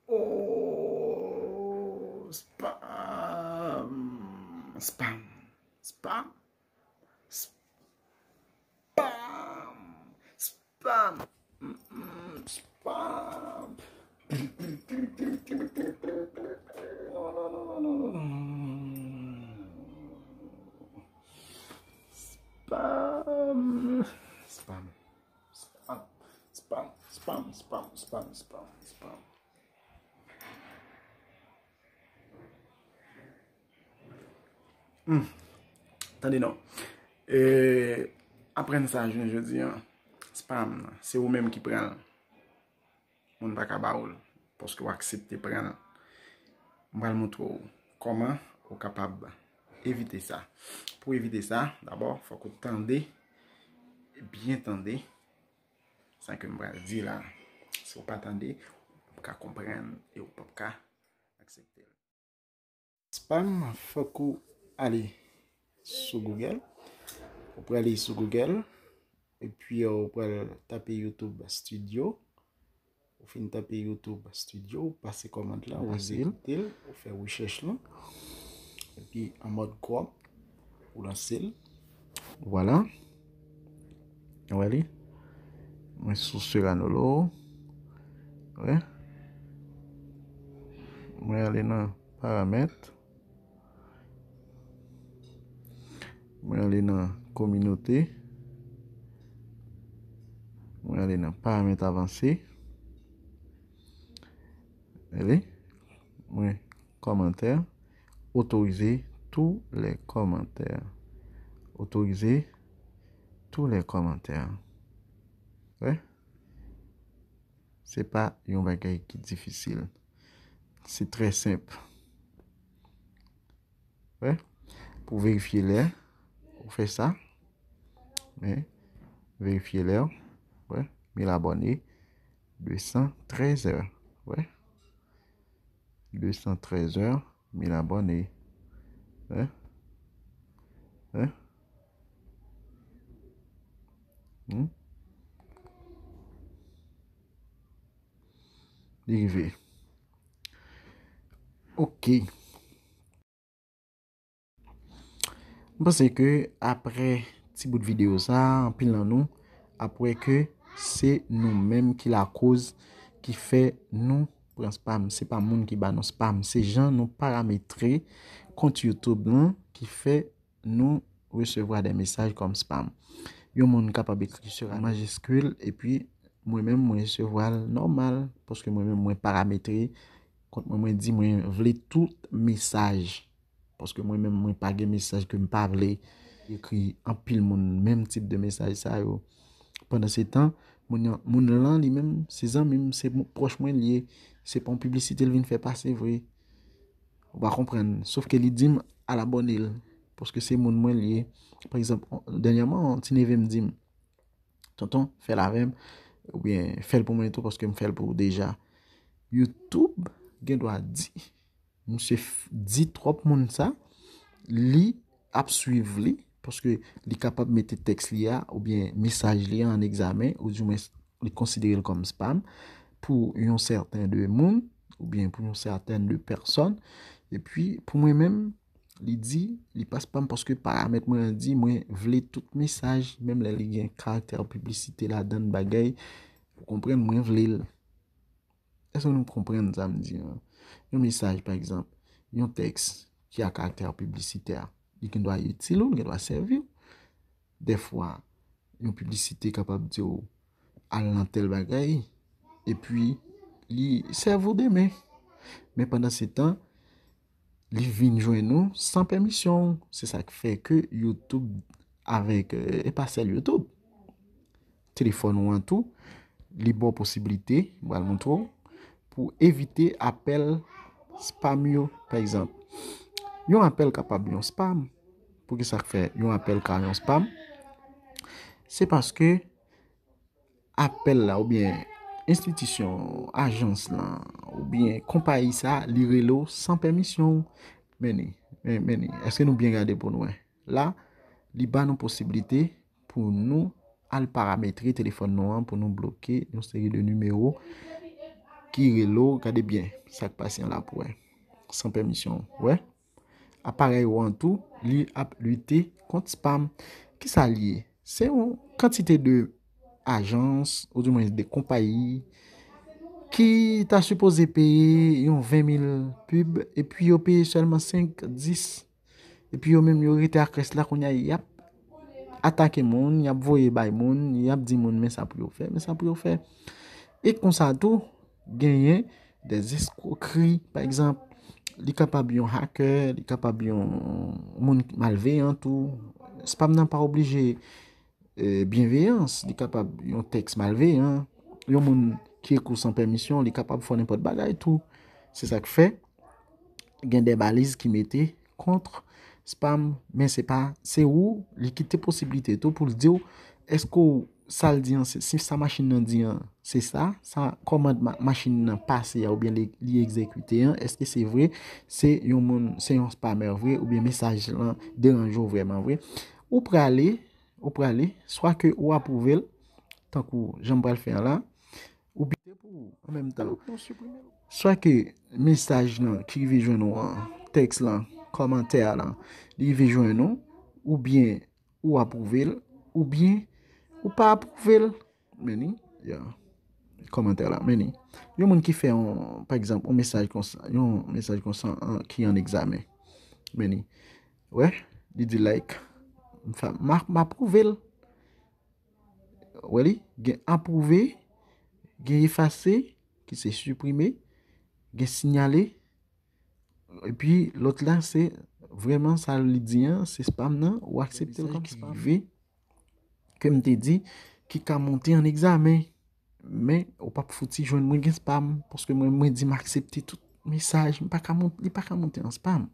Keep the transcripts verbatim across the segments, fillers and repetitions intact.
Oh, spam. Spam. Spam. Spam. Spam. Mm, mm, spam. Spam. Spam. Spam. Spam. Spam. Spam. Spam. Spam. Spam. Hmm. Tande non. E, aprann sa jounen jodi an. Spam nan, se ou menm ki pran l. Moun pa ka ba ou l. Paske w aksepte pran l. M pral montre w kòman ou kapab evite sa. Pou evite sa, dabò, fòk ou tande, byen tande, sa ke m pral di la. Si w pa tande, ou p ka konprann e ou p ap ka aksepte l. Spam, fòk ou ale sou Google. Ou prale sou Google, epi ou pral tape YouTube Studio. Ou fin tape YouTube Studio, ou pase kòmand lan, ou egzekite l, ou fè rechèch lan. Epi an mòd Chrome, ou lanse l. Vwala. Ou wè li? Mwen sou Seranolo. Wè. Mwen ale nan paramèt. Mwen ale nan kominote. Mwen ale nan paramèt avanse. Rele mwen kòmantè. Autoriser tous les commentaires. Autoriser tous les commentaires. Wè? Se pa yon bagay ki difisil. Se trè senp. Wè? Pou verifye lè ou fè sa. Men, verifye lè. Wè? Mil abòne. De san trèz è. Wè? De san trèz è, mil abòne. Wè? Wè? Hmm? Li rive. Ok. M panse ke apre ti bout videyo sa, anpil nan nou ap wè ke se nou menm ki lakoz ki fè nou pran spam. Se pa moun ki ba nou spam. Se jan nou parametre kont YouTube lan ki fè nou resevwa de mesaj kòm spam. Yon moun kapab ekri Seranolo majiskil, epi mwen menm, mwen resevwa l nòmal, paske mwen menm, mwen parametre kont mwen, mwen di mwen vle tout mesaj. Paske mwen menm, mwen pa gen mesaj ke m pa vle ekri anpil moun, menm tip de mesaj sa yo. Pandan se tan, moun, moun lan li menm, se zanmi m, se pwòch mwen li ye. Se pa yon piblisite l vin fè pase vre. Ou pa konprann. Sof ke li di m al abòne l. Paske se moun mwen li ye. Pa egzanp, dènyèman, yon ti neve m di m, tonton, fè l avè m. Oubyen fè l pou mwen tou, paske m fè l pou ou deja. YouTube gen dwa di, misye di twòp moun sa, li ap swiv li, paske li kapab mete tèks li a, oubyen mesaj li a an egzamen, oudimwens li konsidere l kòm spam, pou yon sèten de moun, oubyen pou yon sèten de pèsòn. Epi, pou mwen menm, li di, li pa spam paske paramèt mwen an di, mwen vle tout mesaj, menm lè li gen karaktè piblisite ladan l bagay, ou konprann, mwen vle l. Èske nou konprann sa m di an? Yon mesaj, pa egzanp, yon tèks ki a karaktè piblisitè, li gen dwa itil ou, li gen dwa sèvi w. Dèfwa, yon piblisite kapab di w al nan tèl bagay, epi li sèvi w demen. Men pandan se tan, li vin jwenn ou san pèmisyon w. Se sa k fè ke YouTube avèk, e pa sèl YouTube, telefòn ou an tou, li ba w posiblite, m pral montre w, pou evite apèl spam yo, pa egzanp. Yon apèl kapab yon spam. Poukisa k fè yon apèl ka yon spam? Se paske apèl la oubyen enstitisyon, ajans lan, oubyen konpayi sa, li rele w san pèmisyon w. Men ni, men, men ni. Èske nou byen gade pou n wè? La, li ba nou posiblite pou nou al parametre telefòn nou an, pou nou bloke yon seri de nimewo ki rele w, gade byen sa k pase an la pou wè. San pèmisyon, wè. Aparèy ou an tou, li ap lite kont spam. Kisa l ye? Se yon kantite de ajans, oudimwen de konpayi, ki ta sipoze peye yon ven mil pib, epi yo peye sèlman senk, dis. Epi yo menm, yo rete ak rès la, kounye a, y ap atake moun, y ap voye bay moun, y ap di moun, men sa pou yo fè, men sa pou yo fè. E konsa tou, genyen de eskwokri, pa egzanp, li kapab yon hacker, li kapab yon moun malveyan tou. Spam nan pa oblije e, byenveyans, li kapab yon tèks malveyan, yon moun ki ekri w san pèmisyon, li kapab fè w nenpòt bagay tou. Se sa k fè, gen de baliz ki mete kont spam, men se pa, se ou, li kite posiblite tou pou l di w, èske w, sa l di an, se, si sa machin nan di an, se sa, sa kòmand ma-, machin nan pase a, oubyen li, li egzekite an, èske se vre, se yon moun, se yon spamè vre, oubyen mesaj lan deranje w vrèman vre. Ou prale, ou prale, swa ke ou apwouve l, tankou jan m pral fè an la, ou bite pou ou an menm tan. Swa ke mesaj lan ki rive jwenn ou an, tèks lan, kòmantè lan, li rive jwenn ou, oubyen ou apwouve l, oubyen ou pa apwouve l. Men ni, ya, kòmantè la, men ni. Yon moun ki fè yon, pa egzanp, yon mesaj konsa, yon mesaj konsa an, ki an egzamen. Men ni. Wè, li di like. M fa-, m a, m apwouve l. Wè li, gen apwouve, gen efase, ki se siprime, gen siyale, epi lòt la se vrèman sa li di an, se spam nan, ou aksepte l kòm spam. Ke m te di, ki ka monte an egzamen. Men, ou p ap fouti jwenn mwen gen spam, paske mwen, mwen di m aksepte tout mesaj, m pa ka mont-, li pa ka monte an spam.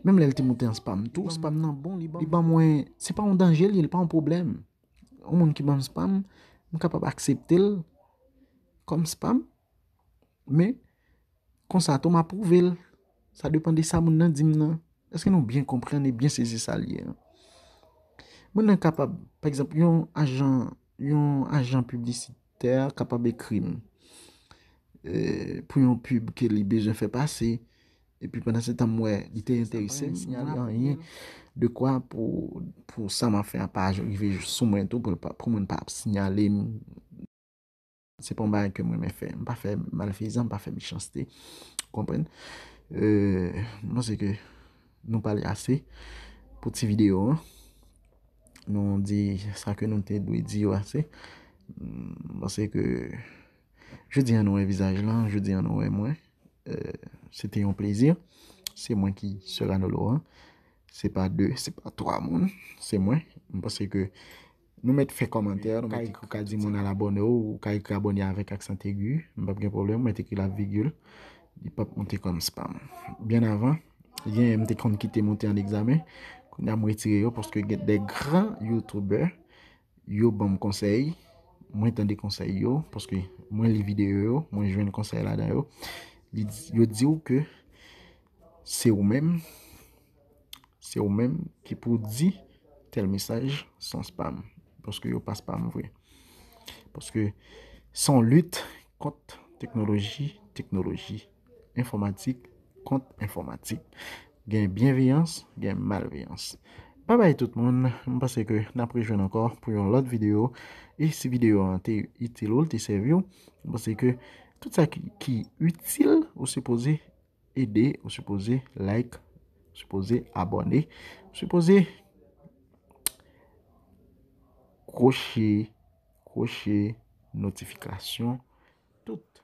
Menm lè l te monte an spam tou, spam nan bon, li ban, li ban mwen, se pa yon danje li, li pa yon pwoblèm. Yon moun ki ban m spam, m kapab aksepte l kòm spam, men konsa tou m apwouve l. Sa depann de sa moun nan di m nan. Èske nou byen konprann e byen sezi sa l ye an? Moun nan kapab, pa egzanp, yon ajan, yon ajan piblisitè kapab ekri m, e, pou yon pib ke li bezwen fè pase, epi pandan se tan m wè li te enterese m, m ap sinyale anyen de kwa pou, pou sa m ap fè a pa rive sou mwen tou, pou, pou moun pa ap sinyale m. Se pa yon bagay ke mwen renmen fè. M pa fè malfezan, m pa fè mechanste. Ou konprann? E, m panse ke nou pale ase pou ti videyo an. Nou di sa ke nou te dwe di yo ase. M panse ke jodi an nou wè vizaj lan, jodi an nou wè mwen. E, se te yon plezi. Se mwen ki Serrano Laurent. Se pa de, se pa twa moun. Se mwen. M panse ke nou mèt fè kòmantè, nou mèt ekri, ou ka di moun al abòne w, ou ka ekri abòne avèk aksan egi. M p ap gen pwoblèm, ou mèt ekri la vigil. Li p ap monte kòm spam. Byen avan, gen, m te konn kite monte an egzamen. Kounye a m retire yo paske gen de gran youtubè, yo ban m konsèy. Mwen tande konsèy yo, paske mwen li videyo yo, mwen jwenn konsèy ladan yo. Li di, yo di w ke se ou menm, se ou menm ki pou di tèl mesaj san spam, paske yo pa spam vre. Paske se yon lit kont teknoloji, teknoloji, enfòmatik kont enfòmatik. Gen byenveyans, gen malveyans. Babay tout moun, m panse ke n ap rejwenn ankò pou yon lòt videyo. E si videyo an te itil ou, l te sèvi w, m panse ke tout sa ki, ki itil, ou sipoze ede, ou sipoze like, ou sipoze abòne, ou sipoze kwoche, kwoche notifikasyon, tout.